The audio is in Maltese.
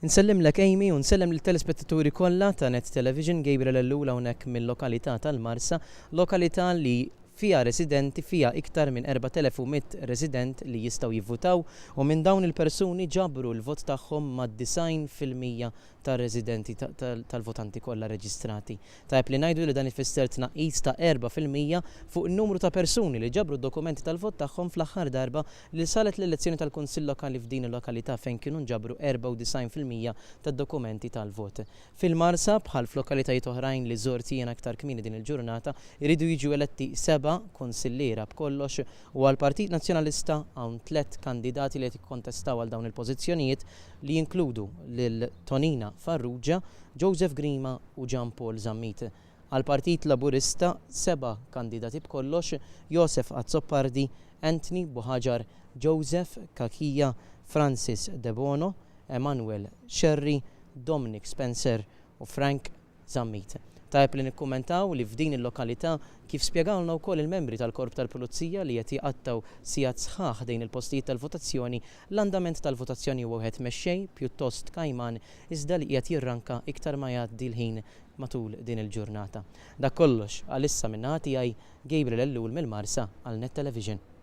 Nsellimlek Amy u nsellem lit-telespettaturi kollha ta' Net Television, Gabriel Ellul hawnhekk mill-lokalità tal-Marsa, lokalità li fiha residenti, fiha iktar minn 4,100 resident li jistgħu jivvutaw u minn dawn il-persuni ġabru l-vot tagħhom mad-90% tar-residenti tal-votanti kollha reġistrati. Tajjeb li ngħidu li dan ifisser tnaqqis ta' 4% fuq in-numru ta' persuni li ġabru d-dokumenti tal-vot tagħhom fl-aħħar darba li saret l-elezzjoni tal-Kunsill Lokali f'din il-lokalità fejn kienu nġabru 94% tad-dokumenti tal-vot. Fil-Marsa, bħal f'lokalitajiet oħrajn li żort jien aktar kmieni din il-ġurnata, iridu jiġu eletti seba' kunsilliera b'kollox u għall-Partit Nazzjonalista hawn tlett kandidati li qed jikkontestaw għal dawn il-pożizzjonijiet li jinkludu lil Tonina Farrugia, Joseph Grima u Jean Paul Zammit. Għall-Partit Laburista seba' kandidati b'kollox, Josef Azzopardi, Anthony Buhagiar, Joseph Cachia, Francis Debono, Emanuel Scerri, Dominic Spencer u Frank Zammit. Tajjeb li nikkummentaw li f'din il-lokalità, kif spjegawlna wkoll il-membri tal-Korp tal-Pulizija li qed jqattgħu sigħat sħaħ ħdejn il-postijiet tal-votazzjoni, l-andament tal-votazzjoni huwa wieħed mexxej, pjuttost kajman, iżda li qiegħed jirranka iktar ma jgħaddi l-ħin matul din il-ġurnata. Dak kollox għalissa min-naħa tiegħi, Gabriel Ellul mill-Marsa għal Net Television.